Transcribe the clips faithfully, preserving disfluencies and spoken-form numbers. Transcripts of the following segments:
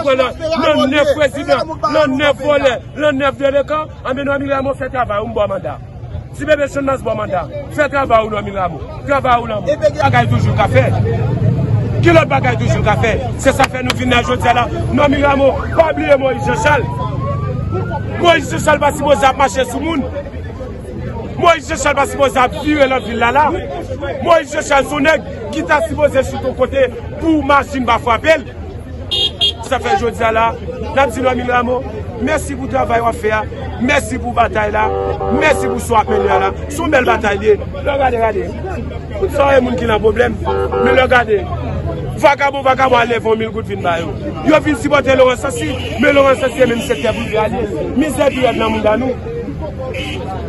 Nan nèf prezidan, nan nèf vòlè, nan nèf delekan, anben Normil Rameau fè travay ou, m ba w manda. Ti bebe Channmas ba w manda. Fè travay ou, Normil Rameau. Travay ou lanmou. Bagay toujou ka fè. Ki lòt bagay toujou ka fè? Se sa fè nou vin la jodi a la. Normil Rameau, pa bliye Moïse Jean Charles. Moïse Jean Charles pa sipoze ap mache sou moun. Moïse Jean Charles pa sipoze ap vire nan vil la la. Moïse Jean Charles se yon nèg ki ta sipoze chita yon kote pou machin pa frape l. Sa fè jodi a la, n ap di Normil Rameau, mèsi pou travay w ap fè a, mèsi pou batay la, mèsi pou sa w ap mennen a la. Se yon bèl batay li ye. Lè w gade, gade. Sa w wè moun ki nan pwoblèm. Men lè w gade, vakabon, vakabon al leve yon mil goud vin ba yo. Yo vin sipòte Laurent Sancy, men Laurent Sancy e menm sektè prive a li ye. Mizè pi rèd nan mouda nou.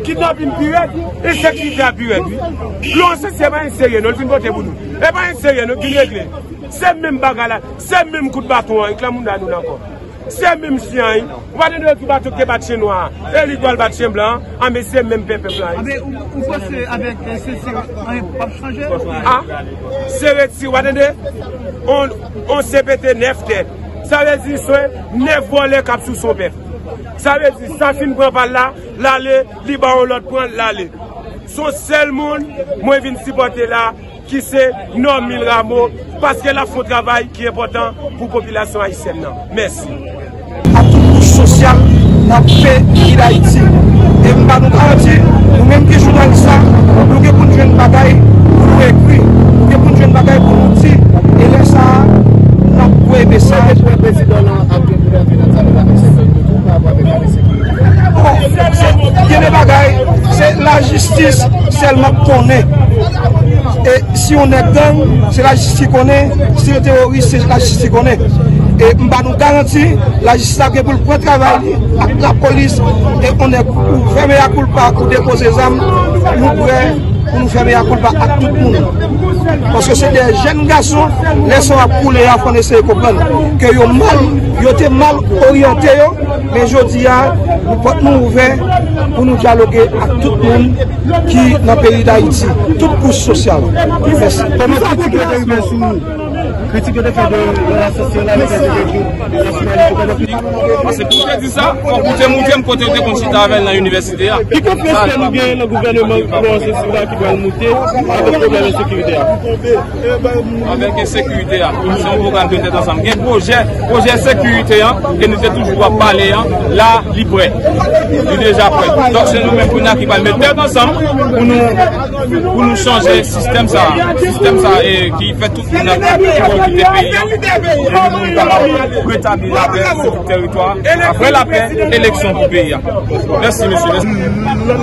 Kidnapin pi rèd, ensekirite a pi rèd, wi. Laurent Sancy e pa enserye, non, l vin vote pou nou. E pa enserye, non, l vin regle. Se menm bagay la, se menm kout baton an, ki nan mouda nou la ankò. Se menm chen an, wi. Ou pa tande yo di baton ki te bat chen nwa a, e li pral bat chen blan an, men se menm pèp la, wi. Anben, ou, ou panse avèk, eh, se, se, anyen p ap chanje? A, se reti, ou pa tande? On, on C P T nèf tèt. Sa vle di se nèf vòlè k ap souse on pèp. Sa vle di sa fin pran pa l la, l ale, li ba on lòt pran, l ale. Se on sèl moun mwen vin sipòte la, ki se Normil Rameau, paske l ap fè yon travay ki enpòtan pou popilasyon ayisyèn nan. Mèsi. A tout kouch sosyal nan peyi Dayiti. E m ba nou garanti, nou menm ki jounalis la, nou gen pou n jwenn bagay pou nou ekri, nou gen pou n jwenn bagay pou nou di, e lè sa a, n ap voye mesaj. Prezidan nan ap gen gouvènman nan sa nou pa gen sekirite, nou pa avè avèk sekirite. Bon, gen de bagay, se lajistis sèlman k konnen. E si yon nèg gang, se lajistis ki konnen, si yon teworis, se lajistis ki konnen. E m ba nou garanti, lajistis la gen pou l pran travay li ak lapolis, e yon nèg ou fè mea culpa, ou depoze zam, nou prè pou nou fè mea culpa ak tout moun. Paske se de jèn gason, lè san ap koule a, fò n eseye konprann ke yo mal, yo te mal oryante yo, men jodi a, nou pòt nou ouvè pou nou dyaloge ak tout moun ki nan peyi Dayiti, tout kouch sosyal. Mèsi. Kòman kritik yo te rive sou ou? Kritik yo te fè de, de la sosyo la, yo te fè de jou. Paske pou te di sa, fòk ou te moute m kote yo te konn chita avè l nan inivèsite a. Ki konfyans ke nou genyen nan gouvènman Laurent Sancy la ki pral moute avèk pwoblèm ensekirite a? Avèk ensekirite a, se yon pwogram de tèt ansanm. Gen pwojè, pwojè sekirite an, ke nou te toujou ap pale an, la, li prè. Li deja prè. Donk, se nou menm kounye a ki pral met tèt ansanm pou nou, pou nou chanje sistèm sa a. Sistèm sa a, e, ki fè tout moun ap kite peyi an. E pou nou kapab retabli lapè sou tout teritwa. Apre lapè, eleksyon pou peyi a. Mèsi, mesye. Nan, nan,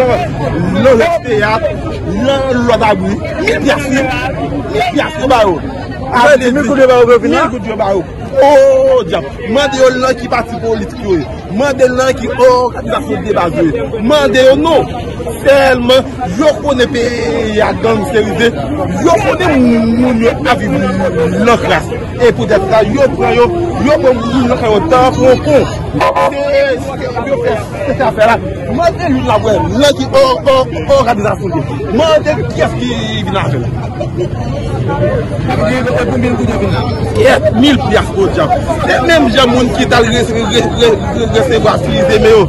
nan lòt teyat, nan lòt abri, mil pyas, wi. Mil pyas yo ba yo. Mil goud yo ba yo pou yo vin la? Mil goud yo ba yo. O dyab. Mande yo nan ki pati politik yo ye. Mande nan ki òganizasyon de baz yo ye. Mande yo non. Sèlman, yo konnen peyi a gangsterize. Yo konnen moun yo ap viv nan kras. E poutèt sa, yo pran yo, yo pran moun nan kay yo tankou yon kon. Se, se, yo fè, se sa fè la. Mande youn la wè, nan ki ò-, ò-, òganizasyon li ye. Mande kiyès ki vin avè l. Kèt mil pyas, podyab. Se menm jan moun ki t al re-, re-, re-, re-, resevwa fize men yo.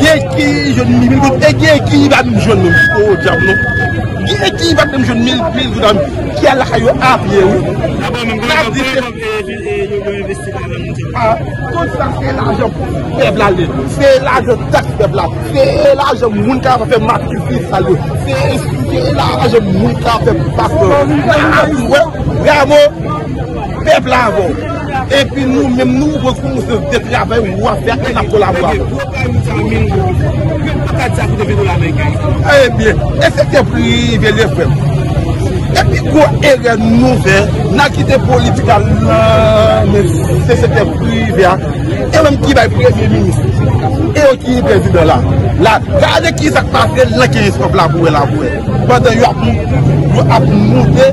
Gen ki jwenn mil goud, e gen ki pa menm jwenn menm, podyab non. Gen ki pa menm jwenn mil, mil goud an, ki al lakay yo a pye, wi. N ap di se A, tout sa se lajan pèp la li ye. Se lajan taks pèp la. Se lajan moun k ap fè matrikil sa yo. Se, se lajan moun k ap fè paspò. N ap di, wè, bravo, pèp la avè w. Epi nou menm, nou pran konsyans de travay w ap fè a, n ap kolabore avè w. Ebyen, e sektè prive li ye, frè m. E pi gwo erè nou fè, n a kite politik la nan men se sektè prive a. E yo menm ki bay premye minis. E yo ki prezidan la. La, gade kisa k pase nan kenz oktòb la pou wè la pou wè. Pandan yo ap, yo ap moute,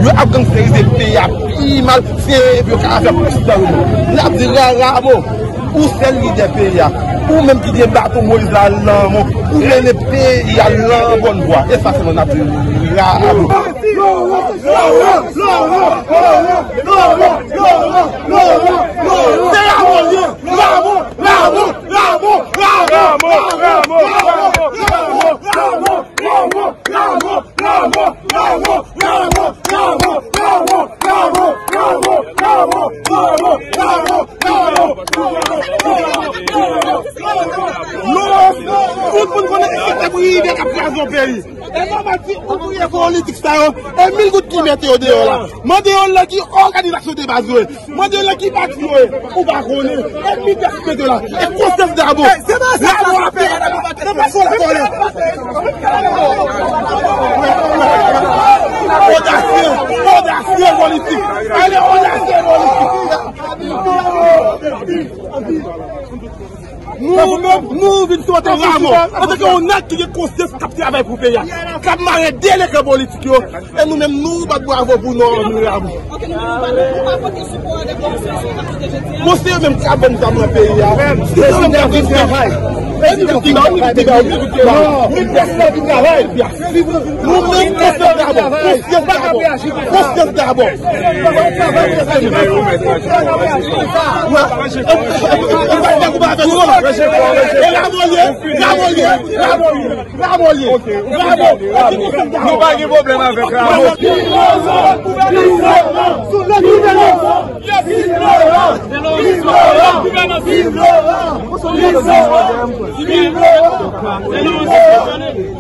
yo ap gangsterize peyi a pi mal, se yo ka fè plis dan yo. N ap di rara bon. Ou sèl lidè peyi a. Ou menm ki gen baton Moyiz la al nan men w. Ou mennen peyi a nan bòn vwa. E sa sèlman n ap di. Bravo. Non, tout moun konnen se te pou rive k ap kraze yon peyi. E nòmal si ouvriye politik sa yo, e mil goud ki mete yo deyò la. Mande yo nan ki òganizasyon de baz yo ye. Mande yo nan ki pati yo ye. Ou pa konnen. E pi dèske de la. E konsyans dabò. Lè nou ap fè, se pa sou lakòlè. Odasye, odasye politik. Ale odasye politik. Nou menm, nou vin sou wote Lamò. Antanke yon nèg ki gen konsyans k ap travay pou peyi a, k ap mare de lekan politik yo, e nou menm nou bat bravo pou nou, nou Lamò. Bon, se yo menm k ap vann zam nan peyi a. Se yo menm k ap vin travay. E nou vin travay, nou vin travay, nou vin travay. Mil pèsòn vin travay. Nou menm konsyans dabò. Konsyans dabò. Konsyans dabò. E Lamò ye, Lamò ye, Lamò ye, Lamò. Nou pa gen pwoblèm avèk Lamò. Viv Laurent! Viv Laurent! Viv Laurent! Viv Laurent! Viv Laurent!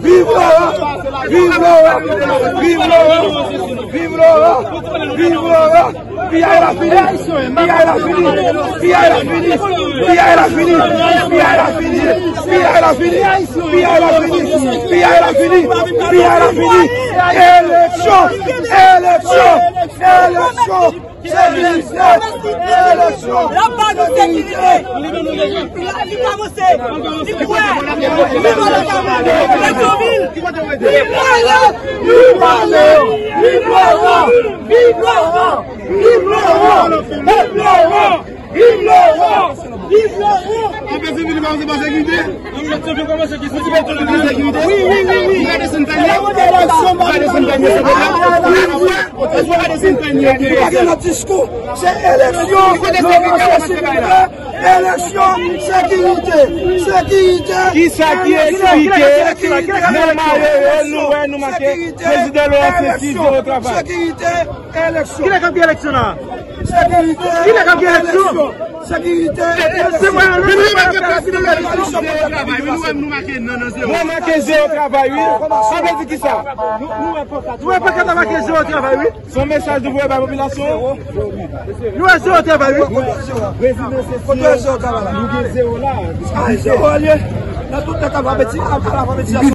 Viv Laurent! Viv Laurent! Viv Laurent! Viv Laurent! Viv Laurent! Piyay la fini! Piyay la fini! Piyay la fini! Piyay la fini! Eleksyon! Eleksyon! Eleksyon! Sekirite! Eleksyon! L ap ba nou sekirite! Li, li pa avanse! Li kwè! Li pa avanse! Viv Laurent! Viv Laurent! Viv Laurent! Viv Laurent! Viv Laurent! Viv Laurent! Viv Laurent! Anpil se vini kòmanse pa sekirite. Wi, wi, wi, wi. Ou ka desann panye? Ou ka desann panye, silvouplè? Ou ka desann panye? Ou pa gen lòt diskou. Se eleksyon. Eleksyon, sekirite. Sekirite. Kisa ki eksplike nan malere nou wè nou make prezidan Laurent Saint-Cyr zewo travay? Sekirite. Eleksyon. Kilè k ap gen eleksyon la? Sekirite. Kilè k ap gen eleksyon? Sekirite. Se mwen menm ki ap fè eleksyon. Mwen make zewo travay wi. Sa vle di kisa? Nou wè pankèt la make zewo travay wi. Se yon mesaj nou voye bay popilasyon. Nou wè zewo travay wi. Kote zewo travay la? Nou gen zewo la. Sa zewo a ye. Nan tout tèt alfabeti, alfabetizasyon.